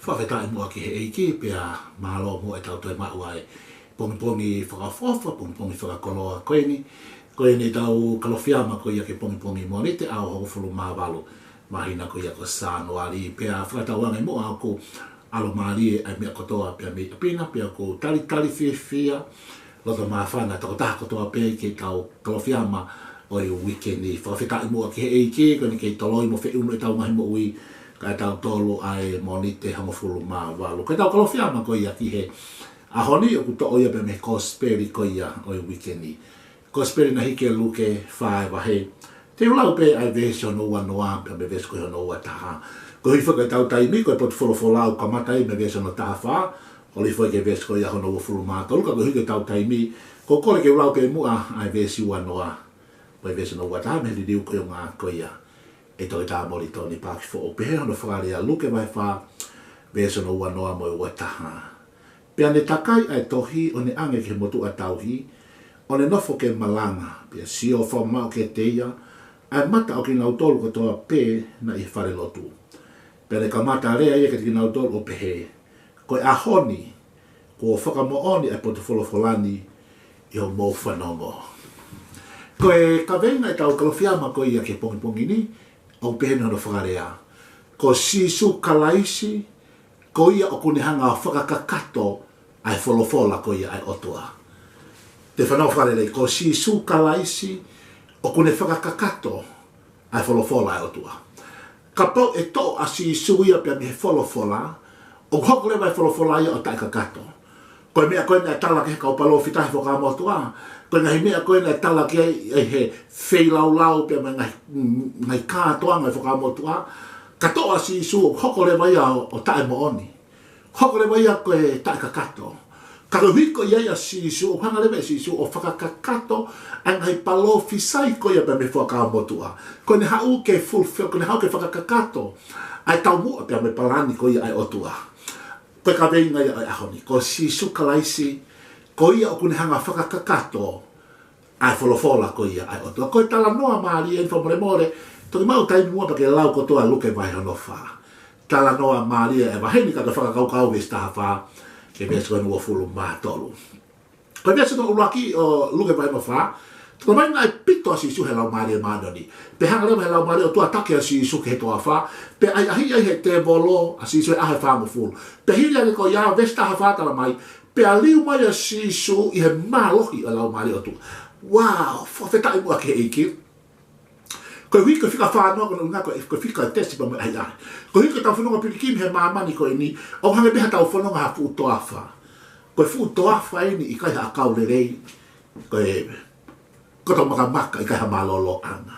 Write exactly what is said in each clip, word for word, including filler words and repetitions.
Fakafetaʻi muʻa ki he ʻEiki, pea mālō muʻa ʻetau toe maʻu ʻa e pongipongi fakaʻofoʻofa, pongipongi fakakoloa ko eni. Ko eni ʻetau Kalofiama ko ia ki he pongipongi Mōnite, ʻaho hongofulu mā valu, māhina ko ia ko Sānuali. Pea fakatauange muʻa ʻoku ʻalomālie ʻa e meʻa kotoa pea mei ʻapi na, pea ʻoku talitali fiefia, loto māfana tokotaha kotoa pē ki heʻetau Kalofiama ʻo e uike ni. Fakafetaʻi muʻa ki he ʻEiki, ko eni kei toloi mo feʻunu ʻetau ngaahi moʻui, kae tautolu ʻa e Mōnite hongofulu mā valu. Ko ʻetau Kalofiama ko ia ki he ʻaho ni ʻoku toʻo ia pea mei he Kosipeli ko ia ʻo e uike ni. Kosipeli naʻe hiki ʻe Luke, fā e vahe. Te u lau pē ʻa e veesi hono ua noa pea mei he veesi ko ia hono ua taha. Koeʻuhi foki ko ʻetau taimi, ko e potu folofola ʻoku kamata ia mei he veesi hono taha fā, holi foki ki he veesi ko ia hono uofulu mā tolu, ka koeʻuhi ko ʻetau taimi, ʻoku ou kole ke u lau pē muʻa ʻa e veesi ua noa mo e veesi hono ua taha mei he liliu ko ia ʻo e ngaahi ako ia ʻe Toketā Molitoni Paaki Foʻou. Pehē hono fakalea, Luke vahe fā, veesi hono ua noa mo e ua taha. Pea ne takai ʻa e tohi, ʻo ne ʻange ki he motuʻa tauhi, ʻo ne nofo ke malanga, pea sio fakamaʻu kiate ia ʻa e mata ʻo kinautolu kotoa pē naʻe ʻi he falelotu. Pea ne kamata lea ia kiate kinautolu ʻo pehē, Ko e ʻaho ni kuo fakamoʻoni ʻa e potu folofola ni ʻi hoʻomou fanongo. Ko e kaveinga ʻetau Kalofiama ko ia ki he pongipongi ni, ʻoku pehē ni hono fakalea, Ko Sīsū Kalaisi, ko ia ʻoku ne hanga ʻo fakakakato ʻa e folofola ko ia ʻa e ʻOtua. Te fanongo fakalelei, Ko Sīsū Kalaisi, ʻoku ne fakakakato ʻa e folofola ʻa e ʻOtua. Kapau ʻe toʻo ʻa Sīsū ia pea mei he folofola, ʻoku hoko leva e folofola ia ʻo taʻekakato. Ko e meʻa ko ē naʻe tala ki he kau palōfita he Fuakava Motuʻa, ko e ngaahi meʻa ko ē naʻe tala ki ai ʻi he feilaulau pea mo e ngaahi, mm, ngaahi kātoanga he Fuakava Motuʻa, ka toʻo ʻa Sīsū ʻoku hoko leva ia ʻo, ʻo taʻemoʻoni. Hoko leva ia ko e taʻekakato. Ka koeʻuhi ko ia ʻa Sīsū, ʻoku hanga leva ʻe Sīsū ʻo fakakakato ʻa e ngaahi palōfisai ko ia pea mei he Fuakava Motuʻa. Ko ʻene haʻu ke fulfill, ko ʻene haʻu ke fakakakato ʻa e taumuʻa pea mo e palani ko ia ʻa e ʻOtua. Ko e kaveinga ia ʻo e ʻaho ni, Ko Sīsū Kalaisi, ko ia ʻoku ne hanga ʻo fakakakato ʻa e folofola ko ia ʻa e ʻOtua. Ko e talanoa mālie eni, fakamolemole, toki maʻu taimi muʻa pea ke lau kotoa Luke vahe hono fā. Talanoa mālie ʻa e vahe ni, ka ke fakakaukau veesi taha fā ki he veesi ko hono uofulu mā tolu. Ko e veesi hono ʻuluaki ʻo Luke vahe hono fā, talamai naʻe pito ʻa Sīsū he Laumālie Māʻoniʻoni. Pea hanga leva he Laumālie ʻo tuʻataki ʻa Sīsū ki he toafa, pea ʻahiʻahiʻi ʻe he tēvolo ʻa Sīsū he ʻaho ʻe fāngofulu. Pea hili ange ko ia, veesi taha fā talamai, pea liliu mai ʻa Sīsū ʻi he mālohi ʻo e Laumālie ʻo e ʻOtua. Wow, fakafetaʻi muʻa ki he ʻEiki. Koeʻuhi ko e fika fā noa ko hono ʻuhinga ko e, ko e fika ʻo e tesi pea mo e ʻahiʻahi. Koeʻuhi ko ʻetau fononga pilikimi he māmani ko eni, ʻoku hangē pē haʻatau fononga ha fuʻu toafa. Ko e fuʻu toafa eni ʻikai ha ʻakau lelei, ko e, ko ʻetau makamaka ʻikai ha mālōlōʻanga.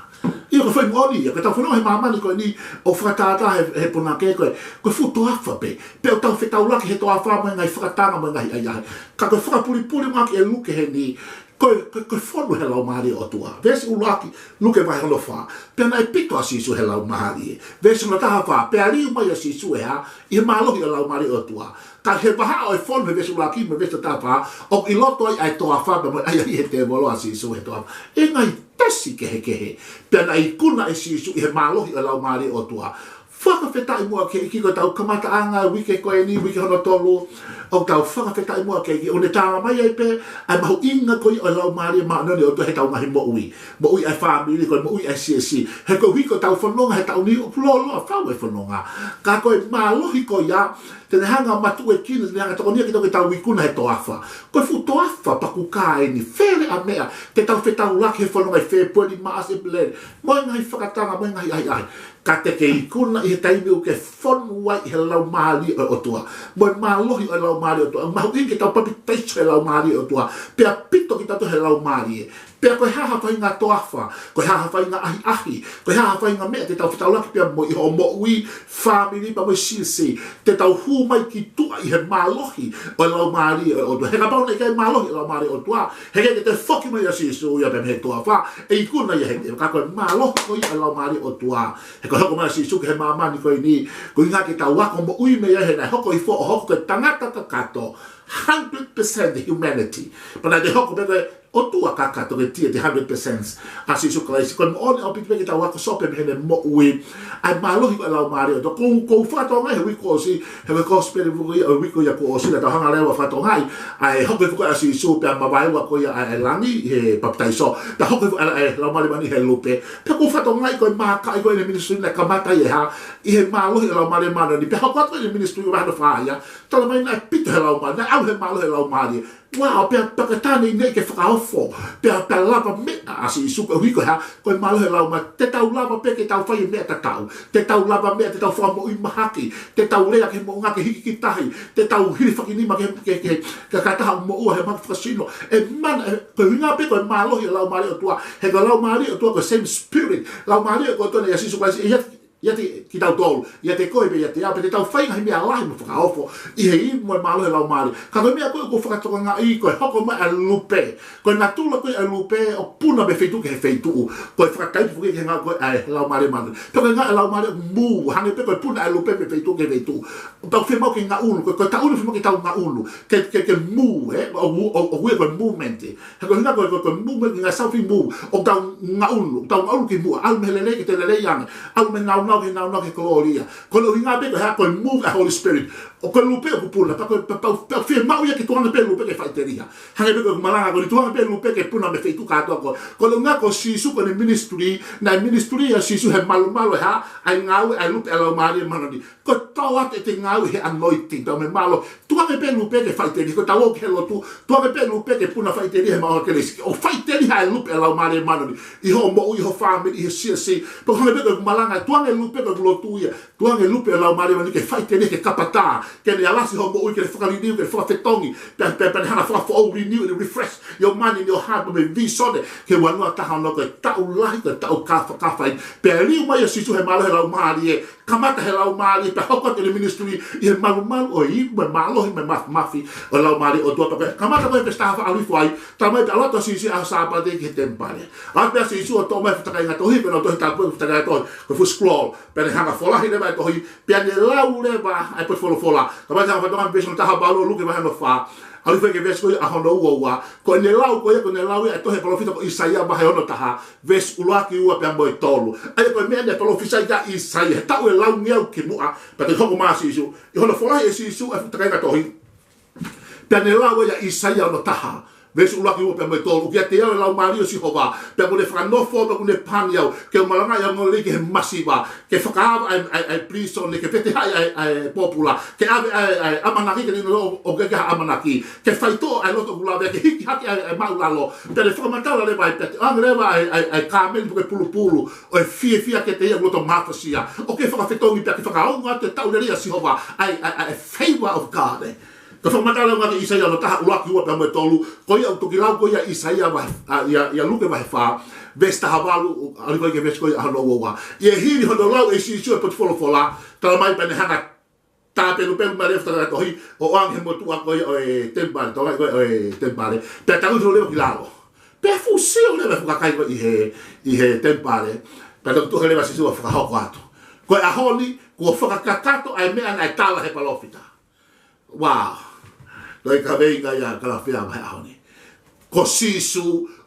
ʻIo, ko e foʻi moʻoni ia, ko ʻetau fononga he māmani ko eni, ʻoku fakatātā he, he punake ko e, ko e fuʻu toafa pē. Pea ʻoku tau fetaulaki he toafa mo e ngaahi fakatanga mo e ngaahi ʻahiʻahi. Ka ko e fakapulipuli mai ʻe Luke heni, ko e, ko e, ko e fonu he Laumālie ʻo e ʻOtua. Veesi ʻuluaki, Luke vahe hono fā. Pea naʻe pito ʻa Sīsū he Laumālie. Veesi hono taha fā, pea liliu mai ʻa Sīsū ʻi he hā, ʻi he mālohi ʻo e Laumālie ʻo e ʻOtua. Ka he vahaʻa ʻo e fonu he veesi ʻuluaki mo e veesi taha fā, ʻoku ʻi loto ai ʻa e toafa pea mo e ʻahiʻahiʻi he tēvolo ʻa Sīsū he toafa. ʻI he ngaahi tesi kehekehe. Pea naʻe ikuna ʻe Sīsū ʻi he mālohi ʻo e Laumālie ʻo e ʻOtua. Fakafetaʻi muʻa ki he ʻEiki, ko ʻetau kamataʻanga ʻo e uike ko eni, uike hono tolu, ʻoku tau fakafetaʻi muʻa ki he ʻEiki, ʻoku ne talamai ai pē ʻa e mahuʻinga ko ia ʻo e Laumālie Māʻoniʻoni ʻo e ʻOtua heʻetau ngaahi moʻui. Moʻui ʻa e fāmili, ko e moʻui ʻa e siasi. He koeʻuhi ko ʻetau fononga he taʻu ni ʻoku lōloa fau e fononga. Ka ko e mālohi ko ia, te ne hanga ʻo matuʻuekina, te ne hanga ʻo tokoniʻi kitautolu ke tau ikuna he toafa. Ko e fuʻu toafa pakukā eni, fele ʻa e meʻa te tau fetaulaki he fononga ʻi Fēpueli, Maʻasi, ʻEpeleli, mo e ngaahi fakatanga, mo e ngaahi ʻahiʻahi. Ka te ke ikuna ʻi he taimi ʻoku ke fonu ai ʻi he Laumālie ʻo e ʻOtua, mo e mālohi ʻo e Laumālie ʻo e ʻOtua, mahuʻinga ke tau papitaiso he Laumālie ʻo e ʻOtua, pea pito kitautolu he Laumālie. Pea ko e hā ha faʻahinga toafa, ko e hā ha faʻahinga ʻahiʻahi, ko e hā ha faʻahinga meʻa te tau fetaulaki pea mo ia ʻi hoʻo moʻui, fāmili pea mo e siasi, te tau hū mai ki tuʻa ʻi he mālohi ʻo e Laumālie ʻo e ʻOtua. He kapau naʻe ʻikai mālohi ʻo e Laumālie ʻo e ʻOtua, heʻikai ke toe foki mai ʻa Sīsū ia pea mei he toafa ʻo ikuna ia he, ka ko e mālohi ko ia ʻo e Laumālie ʻo e ʻOtua. He ko e hoko mai ʻa Sīsū ki he māmani ko eni, ko e ʻuhinga ke tau ako moʻui mei ai he naʻe hoko hifo ʻo hoko ko e tangata kakato, hundred percent humanity. Pea naʻe toe hoko pē ko e ʻOtua kakato, ke tiʻa, the hundred percent ʻa Sīsū Kalaisi. Ko e moʻoni ʻaupito pē ke tau ako sio pē mei heʻene moʻui ʻa e mālohi ko ē ʻa e Laumālie ʻo e ʻOtua. Ko, ko u fakatokangaʻi he uike kuo ʻosi, he uike Kosipeli ko ia, uike ia kuo ʻosi, naʻa tau hanga leva ʻo fakatokangaʻi ʻa e hoko hifo ko ē ʻa Sīsū pea mavaeua ko ia ʻa e langi he papitaiso, pea hoko hifo ʻa e Laumālie Māʻoniʻoni he lupe. Pea ko u fakatokangaʻi ko e mākaʻi ko ē ʻene ministry naʻe kamata ʻi he hā, ʻi he mālohi ʻo e Laumālie Māʻoniʻoni. Pea hoko atu ʻene ministry ʻo vahe hono fā ia, talamai naʻe pito he Laumālie, naʻe ʻalu he mālohi ʻo e Laumālie. Wow, pea, pea ka tane nei ke fakaofo, pea, pea lavameʻa ʻa Sīsū koeʻuhi ko e hā, ko e mālohi ʻo e Laumālie. Te tau lava pē ke tau fai e meʻa tatau. Te tau lavameʻa, te tau fakamoʻui mahaki, te tau lea ki he moʻunga ke hiki ki tahi, te tau hilifakinima ke, ke, ke, ke ka taha moʻua he mahaki fakasino. ʻE mana, ʻe, ko e ʻuhinga pē ko e mālohi ʻo e Laumālie ʻo e ʻOtua, he ko e Laumālie ʻo e ʻOtua ko e same spirit. Laumālie ko ē ʻa e ʻOtua naʻe ʻia Sīsū Kalaisi, ʻe ʻiate, ʻiate kitautolu, ʻiate koe pea ʻiate au, pea te tau fai e ngaahi meʻa lahi mo fakaofo ʻi he ivi mo e mālohi ʻo e Laumālie. Ka ko e meʻa ko ē ʻoku ou fakatokangaʻi ko e hoko mai ʻa e lupe. Ko e natula ko ē ʻa e lupe ʻoku puna mei he feituʻu ki he feituʻu. Ko e fakataipe foki ki he ngāue ko ē ʻa e Laumālie Māʻoniʻoni. Pea ko e ngāue ʻa e Laumālie ʻoku move, hangē pē ko e puna ʻa e lupe mei he feituʻu ki he feituʻu. Pea ʻoku fiemaʻu ke ngaʻunu, ko e, ko e taʻu ni ʻoku fiemaʻu ke tau ngaʻunu. Ke, ke, ke move, ē? ʻO, ʻo, ʻo, ʻo, ko e movement, ē? He ko e ʻuhinga ko e, ko e, ko e movement, ngaahi self move. ʻOku tau ngaʻunu, ʻoku tau ngaʻunu ki muʻa. ʻAlu mei he lelei ke te lelei ange. ʻAlu mei he nāunau ki he nāunau ki he kolōlia. Ko hono ʻuhinga pē ko e hā, ko e move ʻa e Holy Spirit. ʻO ko e lupe ʻoku puna, pea ko e, pea, pea, pea fiemaʻu ia ke tukuange pē lupe ke faʻiteliha. Hangē pē ko e malanga ko eni, tukuange pē lupe ke puna mei he feituʻu kātoa ko ē. Ko hono ʻuhinga ko Sīsū ko ʻene ministry, naʻe ministry ʻa Sīsū he malumalu ʻo e hā, ʻa e ngāue ʻa e lupe ʻa e Laumālie Māʻoniʻoni. Ko e tau atu ʻete ngāue he anointing, tau mei he mālohi. Tukuange pē lupe ke faʻiteliha, ko ʻetau ō ki he lotu, tukuange pē lupe ke puna faʻiteliha he maʻu kelesi. ʻO faʻiteliha e lupe ʻa e Laumālie Māʻoniʻoni ʻi hoʻo moʻui, ʻi ho family, ʻi he siasi. Pea ko e hangē pē ko e malanga, tukuange lupe ko e lotu ia. Tukuange lupe ʻa e Laumālie Māʻoniʻoni ke faʻiteliha, ke kapata, ke ne alasi hoʻo moʻui, ke ne fakaliliu, ke ne fakafetongi. Pea, pea, pea ne hanga fakafoʻou, renew and refresh your mind and your heart, mo e vīsone ki he ua noa taha ono, ko e taʻu lahi, ko e taʻu kāfakafa eni. Pea liliu mai ʻa Sīsū he mālohi ʻo e Laumālie, kamata he Laumālie, pea hoko atu ʻene ministry ʻi he malumalu ʻo e ivi mo e mālohi mo e maf-, mafi ʻo e Laumālie ʻo e ʻOtua. Pea ko e kamata ko ē he veesi taha fā, ʻalu hifo ai, talamai pea ʻalu atu ʻa Sīsū ʻi he ʻaho Sāpate ki he temipale. ʻAlu pē ʻa Sīsū ʻo toʻo mai e fuʻu takainga tohi, pea nau tohi tāpuaki e fuʻu takainga tohi, ko e fuʻu scroll. Pea ne hanga ʻo folahi leva e tohi, pea ne lau leva ʻa e potu folofola. Kapau te ke hanga ʻo fakatokangaʻi veesi hono taha valu ʻo Luke vahe hono fā, ʻalu hifo ki he veesi ko ia hono ua ua. Ko ʻene lau ko ia, ko ʻene lau ia e tohi ʻa e palōfita ko ʻĪsaia vahe hono taha, veesi ʻuluaki, ua pea mo e tolu. ʻA ia ko e meʻa naʻe palōfisai ki ai ʻa ʻĪsaia, he taʻu ʻe laungeau ki muʻa, pea te hoko mai ʻa Sīsū. ʻI hono folahi ʻe Sīsū e fuʻu takainga tohi, pea ne lau ia ʻa ʻĪsaia hono taha, veesi ʻuluaki, ua pea mo e tolu: ʻOku ʻiate au e Laumālie ʻo Sihova, pea kuo ne fakanofo au, pea kuo ne pani au ke u malangaʻi ʻa e ongoongolelei ki he masiva, ke fakaava ʻa e, ʻa e, ʻa e pilīsone, ke fetehaʻi ʻa e, ʻa e pōpula, ke ʻave ʻa e, ʻa e ʻamanaki kiate kinautolu ʻoku ʻikai ha ʻamanaki, ke faitoʻo ʻa e loto kuo lavea, ke hiki hake ʻa e, ʻa e māʻulalo. Pea ne fakamatala leva ai, pea te ʻoange leva ʻa e, ʻa e, ʻa e kāmeli pe ko e pulupulu ʻo e fiefia kiate ia ʻoku loto mafasia. ʻOku ke fakafetongi pea ke fakaongo atu e taʻu lelei ʻa Sihova, ʻa e, ʻa e, ʻa e favor of God, ē. Ko e fakamatala ʻoku ʻi he ʻĪsaia hono taha, ʻuluaki, ua pea mo e tolu, ko ia ʻoku toki lau ko ia ʻe ʻĪsaia vahe, ʻa, ʻia, ʻia Luke vahe fā, veesi taha valu, ʻalu hifo ai ki he veesi ko ia hono ua ua. ʻI he hili hono lau ʻe Sīsū e potu folofola, talamai pea ne hanga ʻo tāpelupelu mai leva e fuʻu takainga tohi ʻo ʻoange ki he motuʻa ko ia ʻo e temipale, tokolahi ko ia ʻo e temipale. Pea tangutu leva ki lalo. Pea fuʻu sio leva e fuʻu kakai ko ē ʻi he, ʻi he temipale. Pea toki tuʻu hake leva ʻa Sīsū ʻo fakahoko atu: Ko e ʻaho ni kuo fakakakato ʻa e meʻa naʻe tala ʻe he palōfita. Wow. Ko e kaveinga ia, Kalafia, mai he ʻaho ni. Ko Sīsū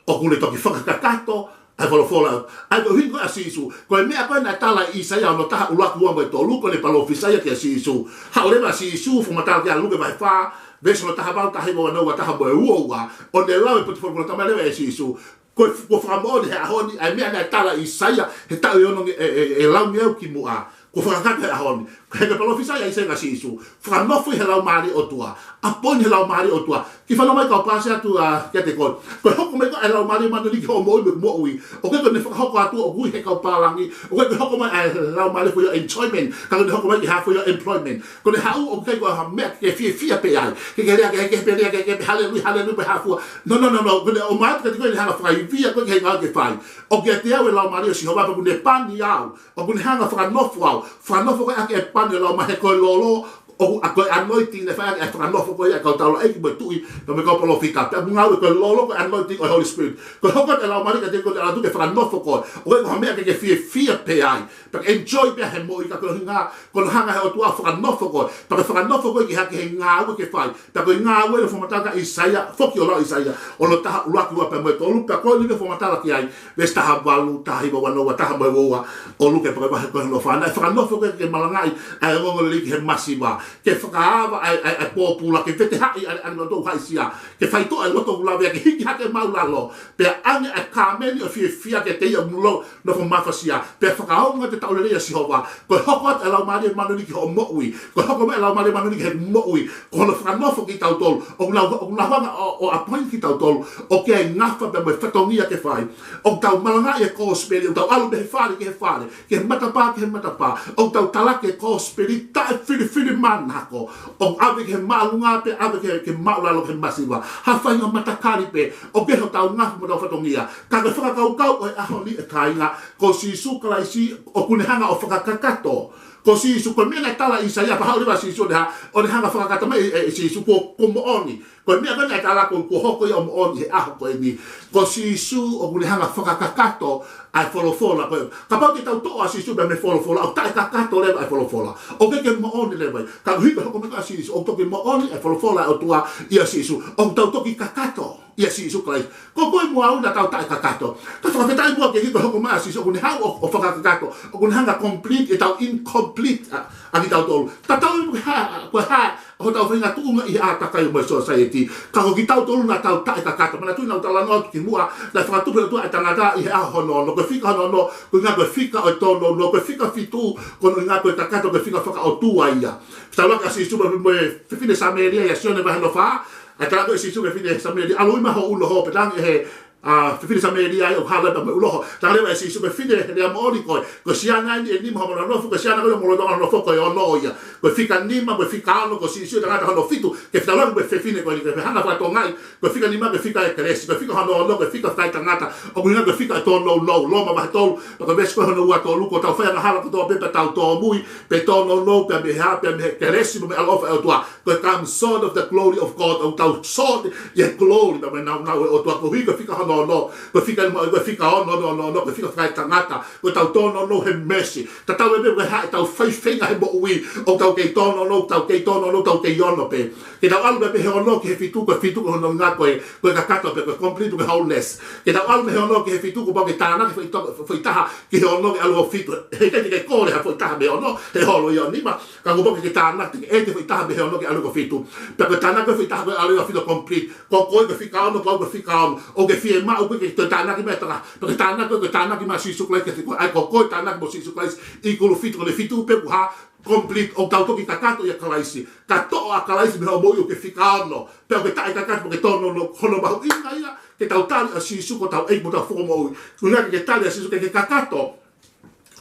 ʻoku ne toki fakakakato ʻa e folofola. ʻA ia ko e ʻuhinga ʻa Sīsū, ko e meʻa ko ē naʻe tala ʻe ʻĪsaia hono taha, ʻuluaki, ua mo e tolu, kuo ne palōfisai ia kia Sīsū. Haʻu leva ʻa Sīsū, fakamatala ki ai ʻa Luke vahe fā, veesi hono taha valu, taha hiva, ua noa, ua taha mo e ua ua, ʻo ne lau e potu folofola, talamai leva ʻe Sīsū: Ko e, kuo fakamoʻoni he ʻaho ni ʻa e meʻa naʻe tala ʻe ʻĪsaia he taʻu ʻe ono, ʻe, ʻe, ʻe laungeau ki muʻa. Kuo fakakakato he ʻaho ni. He ko e palōfisai ʻa ʻĪsaia kia Sīsū. Fakanofo ʻi he Laumālie ʻo e ʻOtua. ʻApoini he Laumālie ʻo e ʻOtua. Kiʻi fanongo mai kau paasi atu, ā, kiate koe. Ko e hoko mai ko ē ʻa e Laumālie Māʻoniʻoni ki hoʻo moʻui mo ʻeku moʻui, ʻoku ʻikai ko ʻene fakahoko atu ʻoku ui he kau pālangi. ʻOku ʻikai ko e hoko mai ʻa e Laumālie for your enjoyment. Ka ko ʻene hoko mai ke hā, for your employment. Ko ʻene haʻu ʻoku ʻikai ko ha meʻa ke fiefia pē ai. Ke ke lea, ke, ke pē lea, ke, ke pē haleluia, haleluia, pē hā fua. No, no, no, no. Ko ʻene ʻomai atu kiate koe ʻene hanga ʻo fakaivia koe ki he ngāue ke fai. ʻOku ʻiate au e Laumālie ʻo Sihova, pea kuo ne pani au. ʻOku ne hanga ʻo fakanofo au. Fakanofo koe ʻaki e pani ʻo e Laumālie, he ko e lolo ʻOku ʻa ko e anointing naʻe fai ʻaki ʻa e fakanofo ko ia ʻa e kau taulaʻeiki mo e tuʻi, pea mo e kau palōfita. Pea ʻoku ngāue ko e lolo ko e anointing ʻo e Holy Spirit. Ko e hoko atu e Laumālie kiate koe ʻo ne ʻalu atu ke fakanofo koe. ʻOku ʻikai ko ha meʻa ke ke fiefia pē ai. Pea ke enjoy pē he moʻui ka ko e ʻuhinga, ko hono hanga he ʻOtua ʻo fakanofo koe. Pea ke fakanofo koe ki ha, ki he ngāue ke fai. Pea ko e ngāue naʻe fakamatala ʻe ʻĪsaia, foki ʻo lau ʻe ʻĪsaia. ʻOku lau taha ʻuluaki ua pea mo e tolu, pea ko eni naʻe fakamatala ki ai. Veesi taha valu, taha hiva, ua noa, taha mo e ua ua, ʻo Luke pea ko e vahe ko hono fā. Naʻe fakanofo koe ke malangaʻi ʻa e ongoongolelei ki he masiva. Ke fakaava ʻa e, ʻa e, ʻa e pōpula, ke vete haʻi ʻa e, ʻa e loto haʻisia. Ke faitoʻo ʻa e loto ʻoku lavea, ke hiki hake māʻulalo. Pea ʻange ʻa e kāmeni ʻo e fiefia kiate ia ʻoku nofo mafasia. Pea fakaongo ʻa e taʻu lelei ʻa Sihova. Ko e hoko atu ʻa e Laumālie Māʻoniʻoni ki hoʻo moʻui. Ko e hoko mai ʻa e Laumālie Māʻoniʻoni ki he moʻui. Ko hono fakanofo kitautolu. ʻOku nau, ʻoku nau hanga ʻo, ʻo appoint kitautolu ʻo ke ʻi ai e ngafa pea mo e fatongia ke fai. ʻOku tau malangaʻi e kosipeli, ʻoku tau ʻalu mei he fale ki he fale, ki he matapā ki he matapā. ʻOku tau talaki e kosipeli taʻefilifilimānako. ʻOku ʻave ki he māʻolunga pea ʻave ki he, ki he māʻulalo ki he masiva. Ha faʻahinga matakali pē, ʻoku ʻi ai hotau ngafa mo hotau fatongia. Ka ko e fakakaukau ʻo e ʻaho ni ʻe kāinga, ko Sīsū Kalaisi ʻoku ne hanga ʻo fakakakato. Ko Sīsū, ko e meʻa naʻe tala ʻe ʻĪsaia, pea haʻu leva ʻa Sīsū ʻo ne ha-, ʻo ne hanga ʻo fakakakato mai ʻe, ʻe, ʻe Sīsū kuo, kuo moʻoni. Ko e meʻa ko ē naʻe tala ko, kuo hoko ia ʻo moʻoni he ʻaho ko eni. Ko Sīsū ʻoku ne hanga ʻo fakakakato ʻa e folofola ko ē. Kapau te tau toʻo ʻa Sīsū pea mei he folofola, ʻoku taʻekakato leva ʻa e folofola. ʻOku ʻikai ke moʻoni leva ia. Ka koeʻuhi ko e hoko mai ko ē ʻa Sīsū, ʻoku toki moʻoni ʻa e folofola ʻa e ʻOtua ʻia Sīsū. ʻOku tau toki kakato ʻia Sīsū Kalaisi. Ko koe mo au naʻa tau taʻekakato. Ka fakafetaʻi muʻa koeʻuhi ko e hoko mai ʻa Sīsū, ʻoku ne hanga ʻo, ʻo fakakakato. ʻOku ne hanga ʻo complete ʻetau incomplete ʻa, ʻa kitautolu. Tatau ai pē ko e hā, ko e hā hotau faʻahinga tuʻunga ʻi he ʻātakai mo e society. Ka ko kitautolu naʻa tau taʻekakato. Manatuʻi naʻa ku talanoa atu kimuʻa, naʻe fakatupu ʻe he ʻOtua ʻa e tangata ʻi he ʻaho hono ono. Ko e fika hono ono, ko e ʻuhinga ko e fika ʻo e tōnounou, ko e fika fitu, ko hono ʻuhinga ko e kakato, ko e fika fakaʻotua ia. Fetaulaki ʻa Sīsū mo e, mo e fefine Samēlia ʻia Sione vahe hono fā, ʻa e talanoa ʻa Sīsū ki he fefine Samēlia, ʻalu ʻo ʻi ai mo ho ʻuloho, pea talaange ʻe he, ʻa, fefine Samēlia ia ʻoku hala pē mo e ʻuloho. Talaange leva ʻe Sīsū ki he fefine, he lea moʻoni ko ē, ko e siana eni ʻe nima hono nofo, ko e siana ko ē ʻoku molonga hono nofo ko e ono ia. Ko e fika nima, ko e fika ono, ko Sīsū e tangata hono fitu, ke fetaulaki mo e fefine ko eni, ke fehanga fakatongaʻi, ko e fika nima, ko e fika ʻo e kelesi, ko e fika hono ono, ko e fika fakaetangata, ʻoku ʻuhinga ko e fika ʻo e tōnounou, Loma vahe tolu, pea ko e veesi ko hono ua tolu, kuo tau faiangahala kotoa pē, pea tau tōmui, pea tōnounou, pea mei he hā, pea mei he kelesi mo e ʻaloʻofa ʻa e ʻOtua. Ko e come short of the glory of God, ʻoku tau short ʻi he glory pea mo e nāunau ʻo e ʻOtua, koeʻuhi ko e fika hono ono, ko e fika nima, ko e fika ono, ono, ono, ono, ko e fika fakaetangata, ko ʻetau tōnounou he mercy. Tatau ai pē ko e hā ʻetau faifeinga he moʻui, ʻoku tau kei tōnounou, tau kei tōnounou, tau kei ono pē. Ke tau ʻalu pē mei he ono ki he fitu, ko e fitu ko hono ʻuhinga ko e, ko e kakato pē, ko e complete, ko e wholeness. Ke tau ʻalu mei he ono ki he fitu, kuo pau ke tānaki foʻi to-, foʻi taha ki he ono ke ʻalu ʻo fitu. Heʻikai te ke kole ha foʻi taha mei he ono, he holo ia ʻo nima. Ka kuo pau ke ke tānaki, te ke ʻete foʻi taha mei he ono ke ʻalu ki he fitu. Pea ko e tānaki foʻi taha ko ē ʻalu ʻo fitu complete. Ko koe ko e fika ono, ko au ko e fika ono. ʻOku ke fiemaʻu koe ke toe tānaki mai e taha. Pea ke tānaki koe, ke tānaki mai ʻa Sīsū Kalaisi ke fika. ʻA ia ko koe tānaki mo Sīsū Kalaisi ʻi he kolo fitu, ko e fitu pē kuo hā, complete, ʻoku tau toki kakato ʻia Kalaisi. Ka toʻo ʻa Kalaisi mei hoʻo moʻui ʻoku ke fika ono. Pea ʻoku ke taʻekakato, ʻoku ke tōnounou, ko hono mahuʻinga ia ke tau tali ʻa Sīsū ko hotau ʻEiki mo hotau Fakamoʻui. Ko e ʻuhinga ke ke tali ʻa Sīsū ke ke kakato.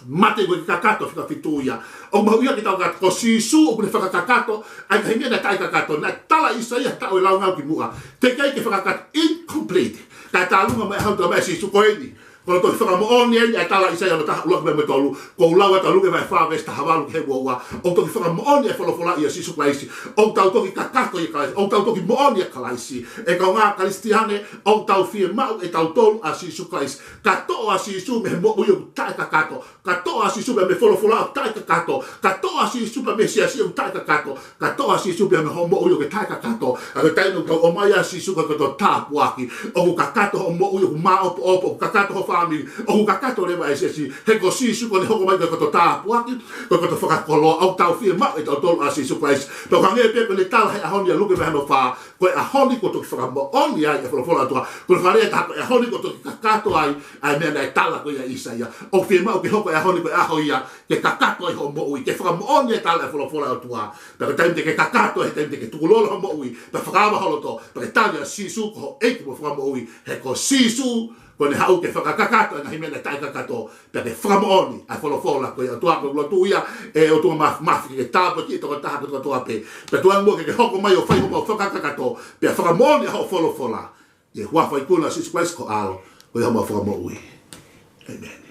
Mate ko e kakato fika fitu ia. ʻOku mahuʻinga ke tau kakato. Ko Sīsū ʻoku ne fakakakato ʻa e ngaahi meʻa naʻe taʻekakato. Naʻe tala ʻe ʻĪsaia he taʻu ʻe launga kimuʻa, teʻeki ai ke fakakakato, incomplete. Kae tālunga mai ʻa e ʻaho naʻe tala mai ʻe Sīsū ko eni. Ko hono toki fakamoʻoni eni ʻa e tala ʻa ʻĪsaia hono taha ʻuluaki pea mo e tolu. Ko u lau atu ʻa Luke vahe fā veesi taha valu ki he ua ua. ʻOku toki fakamoʻoni e folofola ʻia Sīsū Kalaisi. ʻOku tau toki kakato ʻia Kalaisi. ʻOku tau toki moʻoni ʻia Kalaisi. ʻE kāinga Kalisitiane, ʻoku tau fiemaʻu ʻe tautolu ʻa Sīsū Kalaisi. Ka toʻo ʻa Sīsū mei he moʻui ʻoku taʻekakato. Ka toʻo ʻa Sīsū pea mei he folofola ʻoku taʻekakato. Ka toʻo ʻa Sīsū pea mei he siasi ʻoku taʻekakato. Ka toʻo ʻa Sīsū pea mei hoʻo moʻui ʻoku ke taʻekakato. ʻA ia ko e taimi ʻoku tau ʻomai ʻa Sīsū ko e koto tāpuaki. ʻOku kakato hoʻo moʻui, ʻoku māʻopoʻopo, ʻoku kakato ho fāmili, ʻoku kakato leva e siasi. He ko Sīsū ko ʻene hoko mai ko e koto tāpuaki, ko e koto fakakoloa. ʻOku tau fiemaʻu ʻe tautolu ʻa Sīsū Kalaisi. Pea ʻoku hangē pē ko ʻene tala he ʻaho ni ʻa Luke vahe hono fā. Ko e ʻaho ni kuo toki fakamoʻoni ai e folofola ʻa e ʻOtua. Ko e fakalea ʻe taha, ko e ʻaho ni kuo toki kakato ai ʻa e meʻa naʻe tala ko ia ʻe ʻĪsaia. ʻOku fiemaʻu ke hoko e ʻaho ni ko e ʻaho ia ke kakato ai hoʻo moʻui, ke fakamoʻoni e tala e folofola ʻa e ʻOtua. Pea ko e taimi te ke kakato ai, he taimi te ke tukulolo hoʻo moʻui, pea fakaava ho loto, pea ke tali ʻa Sīsū ko ho ʻEiki mo Fakamoʻui. He ko Sīsū, ko ʻene haʻu ke fakakakato e ngaahi meʻa naʻe taʻekakato, pea ke fakamoʻoni ʻa e folofola. Ko ia ʻOtua, ko e lotu ia, ʻe ʻOtua Māfimafi, ke tāpuakiʻi e tokotaha kotoa pē. Pea tuku muʻa ke ke hoko mai ʻo fai homau fakakakato, pea fakamoʻoni ʻa hoʻo folofola. ʻI he huafa ikuna ʻo Sīsū Kalaisi ko ho ʻAlo, ko homau Fakamoʻui. ʻĒmeni.